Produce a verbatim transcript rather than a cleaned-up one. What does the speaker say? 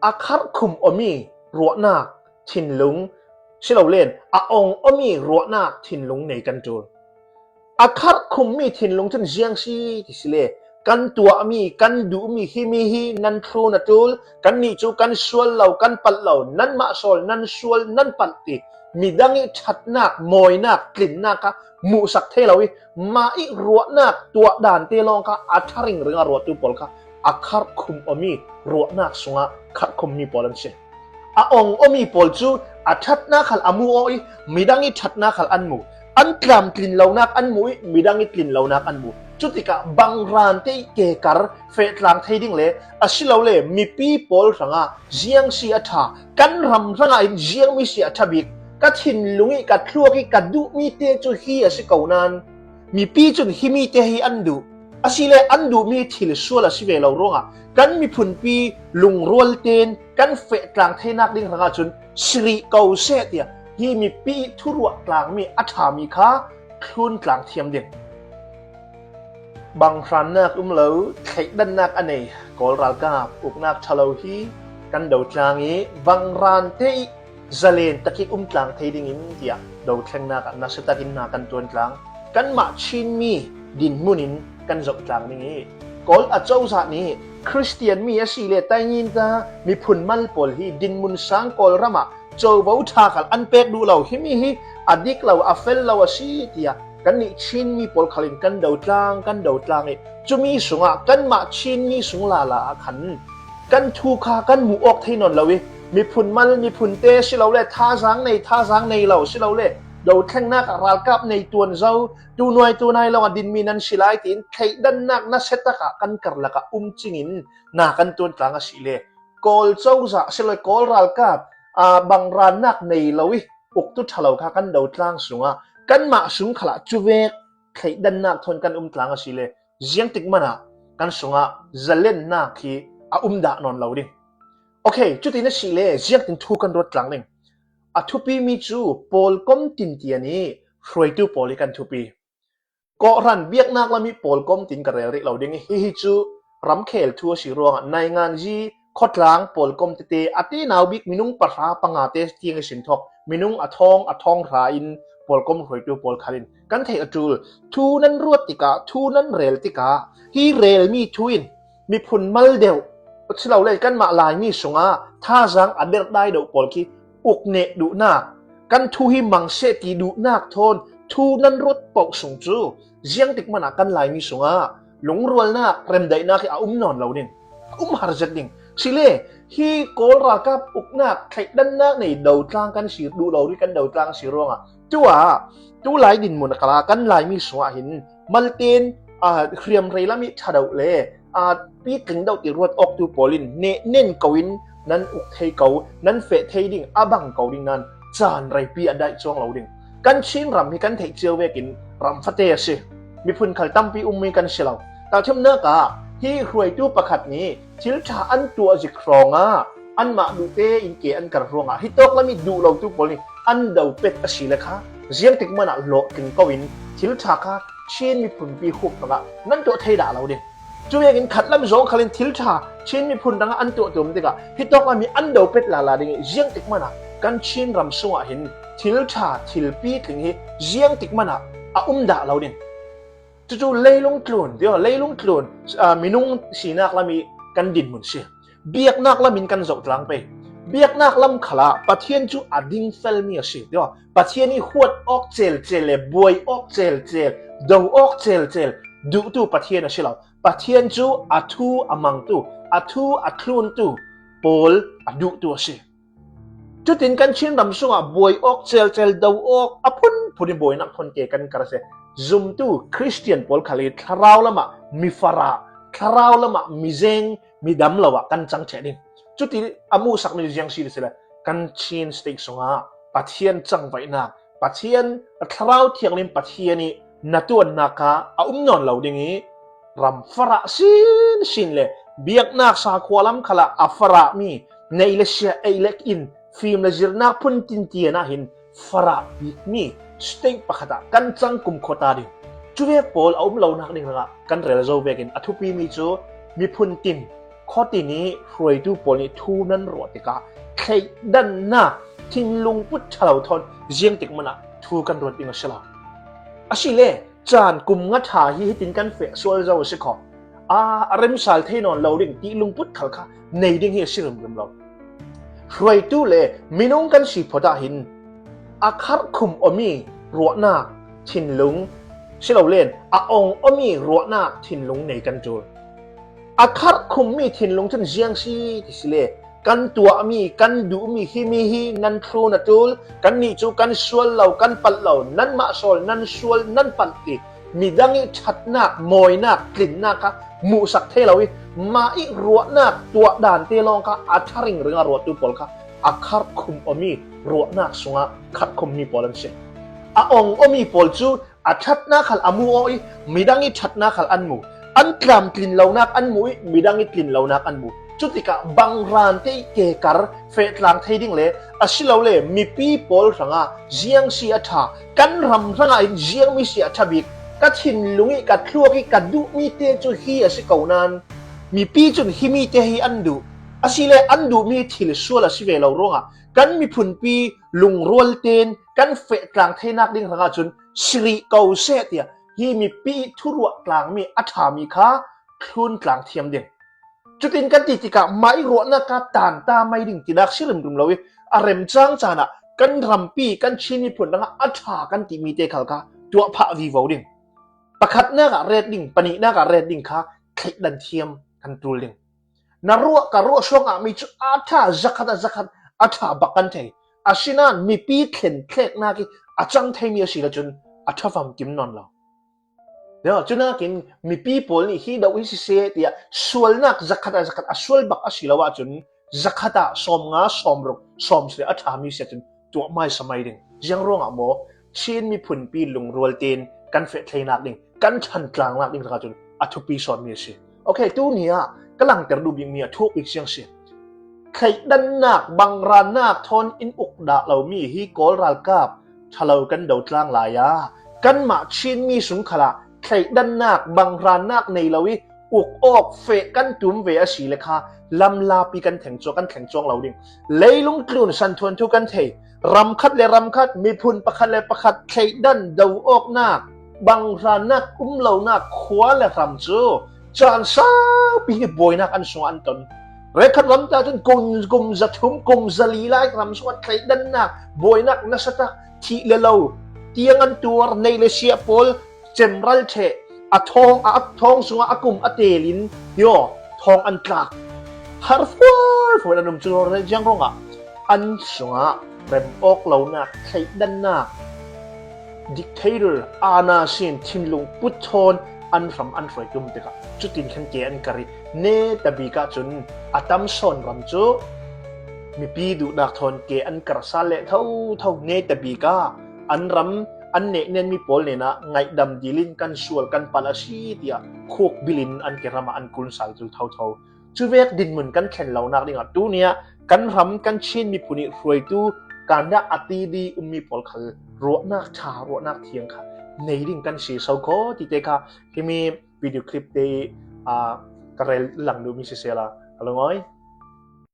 A kharkhum awmi ruahnak thinlung si lo len a ong awmi ruahnak thinlung nei kan ṭul. A kharkhummi thinlung cun ziang si ti si le kan tuahmi, kan duhmi, himi hi nan thlun a ṭul, kannih cu kan sual lo, kan palh lo, nanmah sawl, nan sual, nan palh ti midang ih ṭhatnak, mawinak, tlinnak kha hmuhsak thei lo ih, mah ih ruahnak tuah dan te lawng kha a ṭha ringring a ruahtu pawl kha a kharkhum awmi ruahnak sungah kharkhummi pawl an si. A ong awmi pawl cu a ṭhatnak khal a mu aw ih, midang ih ṭhatnak khal an mu. An tlamtlin lonak an mu ih, midang ih tlin lonak an mu. Cutikah bangran te ih kekar fehtlang thei ding le asilole mipi pawl hrangah ziang si a ṭha, kan ram hrangah in ziangmi si a ṭha bik, ka thinlung ih ka thluak ih ka duhmi te cu hi a si ko nain mipi cun himi te hi an duh. Asile an duhmi thil sual a si ve lo ruangah kan miphunpi lungrual tein kan fehtlang theinak ding hrangah cun sirih ko seh tiah hi mipi ih thuruah tlangmi a ṭhami kha thlun tlang thiam ding. Banghrannak um lo, thleihdannak a nei Kawl ralkap uknak ṭha lo hi kan do tlang ih bangran te ih zalen tak ih um tlang thei dingin tiah do thlengnak ah nasa takin hna kan ṭuan tlang. Kanmah Chinmi dinhmun in kan zoh tlang ding ih Kawl acozah nih Khristian mi a si le tainginta miphun mal pawl hi dinhmun sang Kawlram ah covo ṭha khal an pek duh lo, himi hi a dik lo, a fel lo a si tiah kannih Chinmi pawl khal in kan do tlang, kan do tlang ih cumi sungah kanmah Chinmi sung lala ah khan kan thu kha kan muh awk thei nawn lo ih miphun mal, miphun te si lo le thazaang nei, thazaang nei lo si lo le do thlengnak ah ralkap nei tuan zo, tunuai tunai lawng a dinmi nan si lai tiin thleihdannak nasa tak ah kan karlak ah um cingin na kan tuan tlang a si le Kawl cozah si lo, Kawl ralkap aa bangrannak nei lo ih uktu ṭha lo kha kan do tlang sungah kanmah sung khalah cuvek thleihdannak thawn kan um tlang a si le ziangtik manah kan sungah zalennak hi a um dah nawn lo ding. Okay, cutin a si le ziangtin thu kan ruat tlang ding. A thupimi cu pawlkom tin tian ih hruaitu pawl hi kan thupi. Kawhhran biaknak lam ih pawlkom tin ka rel rih lo ding ih hihi cu ramkhel thu a si ruangah nainganzi khawtlang pawlkom tete a tenau bik minung pahra panga te tiang ihsin thawk minung a thawng a thawng hra in pawlkom hruaitu pawl khal in kan theih a ṭul. Thu nan ruat tikah, thu nan rel tikah hi relmi thu in miphun mal deuh si lo le kanmah Laimi sungah thazaang a derh dai deuh pawl khi uk neh duhnak, kan thu hi mang seh ti duhnak thawn thu nan ruat paoh sung cu ziangtik manah kan Laimi sungah lungrualnak, remdaihnak hi a um nawn lo ding, a um har zet ding. Sile hi Kawl ralkap uknak thleihdannak nei do tlang kan si duh lo rih, kan do tlang si ruangah tuah tu lai dinmun a kal ah kan Laimi sungah hin malten aa hriamrei lam ih ṭha deuh le aa pitling deuh ti ruat awktu pawl in neh nen ko in nan uk thei ko, nan feh thei ding a bang ko ding nain caan reipi a daih cuang lo ding. Kan Chin ram hi kan theih cio vekin ram fate a si. Miphun khal tampi ummi kan si lo. Tahṭhimnak ah hi hruaitu pakhat nih thil ṭha an tuah zik hrawngah anmah duhte in ke an kar ruangah hitawk lam ih duh lotu pawl nih an do pet a si le kha ziangtik manah lawhtling ko in thil ṭha kha Chin miphunpi hup hrangah nan tuah thei dah lo ding. Cuvekin khatlam zawng khal in thil ṭha Chin miphun hrangah an tuah tum tikah hitawk lam ih an do pet lala ding ih ziangtik manah kan Chin ram sungah hin thil ṭha, thil pitling hi ziangtik manah a um dah lo ding. Cucu leilung tlun, tiah leilung tlun, aa, minung sinak lam ih kan dinhmun si. Biaknak lam in kan zoh tlang pei. Biaknak lam khalah Pathian cu a dingfelmi a si, tiah Pathian ih huat awk celcel le buai awk celcel, do awk celcel duhtu Pathian a si lo. Pathian cu a thu a mangtu, a thu a thluntu pawl a duhtu a si. Cutin kan Chin ram sungah buai awk celcel, do awk a phunphun ih buainak thawn ke kan kar a si. Zumtu Khristian pawl khal ih thlarau lamah mifarah, thlarau lamah mizeng, midam lo ah kan cang ṭheh ding. Cuti a muhsakmi ziang si ti si le kan Chin state sungah Pathian cangvaihnak, Pathian a thlarau thianghlim Pathian ih na tuannak kha a um nawn lo ding ih ram farah sinsin le biaknak sakhua lam khalah a farahmi nei le siah, ei le in, fim le zirnak phun tintian ah hin farah bikmi state pakhat ah kan cang kumkhua ta ding. Cuvek pawl a um lonak ding hrangah kan rel zo vekin a thupimi cu miphun tin Khuati nih hruaitu pawl nih thu nan ruah tikah thleidannak thinlung put ṭhalo thawn ziangtik manah thu kan ruat ding a si lo. A si le caan kum nga ṭha hi hitin kan feh sual zo a si kho. A, a remsal thei nawn lo ding ti lungput khal kha nei ding hi a si rimrim lo. Hruaitu le minung kan si phot ah hin a kharhkhum awmi ruahnak thinlung si lo len a ong awmi ruahnak thinlung nei kan ṭul. A kharhkhummi thinlung cun ziang si ti si le kan tuahmi, kan duhmi himi hi nan thlun a ṭul, kannih cu kan sual lo, kan palh lo, nanmah sawl, nan sual, nan palh ti midang ih ṭhatnak, mawinak, tlinnak kha hmuhsak thei lo ih mah ih ruahnak tuah dante lawng kha a ṭha ringring a ruahtu pawl kha a kharhkhum awmi ruahnak sungah kharhkhummi pawl an si. A ong awmi pawl cu a ṭhatnak khal a mu aw ih midang ih ṭhatnak khal an mu. An tlamtlin lonak an mu ih midang ih tlin lonak an mu. Cutikah bangran te ih kekar fehtlang thei ding le asilole mipi pawl hrangah ziang si a ṭha, kan ram hrangah in ziangmi si a ṭha bik ka thinlung ih ka thluak ih ka duhmi te cu hi a si ko nain mipi cun himi te hi an duh. Asile an duhmi thil sual a si ve lo ruangah kan miphunpi lungrual tein kan fehtlang theinak ding hrangah cun sirih ko seh tiah hi mipi ih thuruah tlangmi a ṭhami kha thlun tlang thiam ding. Cutin kan ti tikah mah ih ruahnak kha tanta mai ding tinak si rimrim lo ih a remcang caan ah kan rampi, kan Chin miphun hrangah a ṭha kan timi te khal kha tuah phah vivo ding. Pakhatnak ah ret ding, pahnihnak ah ret ding kha thleidan thiam kan ṭul ding. Na ruah, ka ruah suangah mi cu a ṭha, zakhat ah zakhat a ṭha bak kan thei. Asinain mipi thlen thleknak ih a cang theimi a si le cun a ṭha famkim nawn lo. Yo, cunakin mipi pawl nih hi doh hi siseh tiah sualnak zakhat ah zakhat a sual bak a si lo ahcun zakhat ah sawmnga, sawmruk, sawmsarih a ṭhami si ahcun tuah mai sa mai ding. Ziang ruangah maw? Chin miphunpi lungrual tein kan feh thleinak ding, kan ṭhan tlangnak ding hrangah cun a thupi sawnmi a si. Okay, tu ni ah ka langter duh bikmi a thuk bik siang si. Thleidannak, bangrannak thawn in uk dah lomi hi Kawl ralkap ṭhalo kan do tlang lai ah kanmah Chinmi sung khalah thleidannak, bangrannak nei lo ih uk awk feh kan tum ve a si le kha lamlapi kan theng cuang, kan thleng cuang lo ding. Leilung tlun santhuanthu kan thei. Ram khat le ram khat, miphun pakhat le pakhat thleidan do awknak, bangrannak um lonak khua le ram cu caan saupi hi buainak an sungah an ton. Rekhat ram ta cun kum, kum zathum, kum zali lai ram sungah thleidannak, buainak nasatak, thih le lo, tiang an tuar, neih le siah pawl, cemral ṭheh, a thawng, a, a thawng sungah a kum a tel in, yo, thawng an tlak. Har fual fual an um cu ziang ruangah an sungah rem awk lonak, thleidannak, dictator, aana sin, thinlung put thawn an ram an hruai tum tikah cutin khan ke an kar ih netabik ahcun a tam sawn ram cu mipi duhnak thawn ke an kar sal le thotho. Netabik ah an ram an nehnianmi pawl hnenah ngaihdam dil in kan sual kan palh a si tiah khukbil in an ke ram ah an kun sal cu thotho. Cuvek dinmun kan thlen lonak dingah tu ni ah kan ram kan Chin miphun ih hruaitu kandah a ti di ummi pawl khal ruahnak ṭha, ruahnak thiang kha nei ding kan si so kho ti te kha himi video clip te ih, aa, ka rel lang duhmi siseh la, ka lungawi.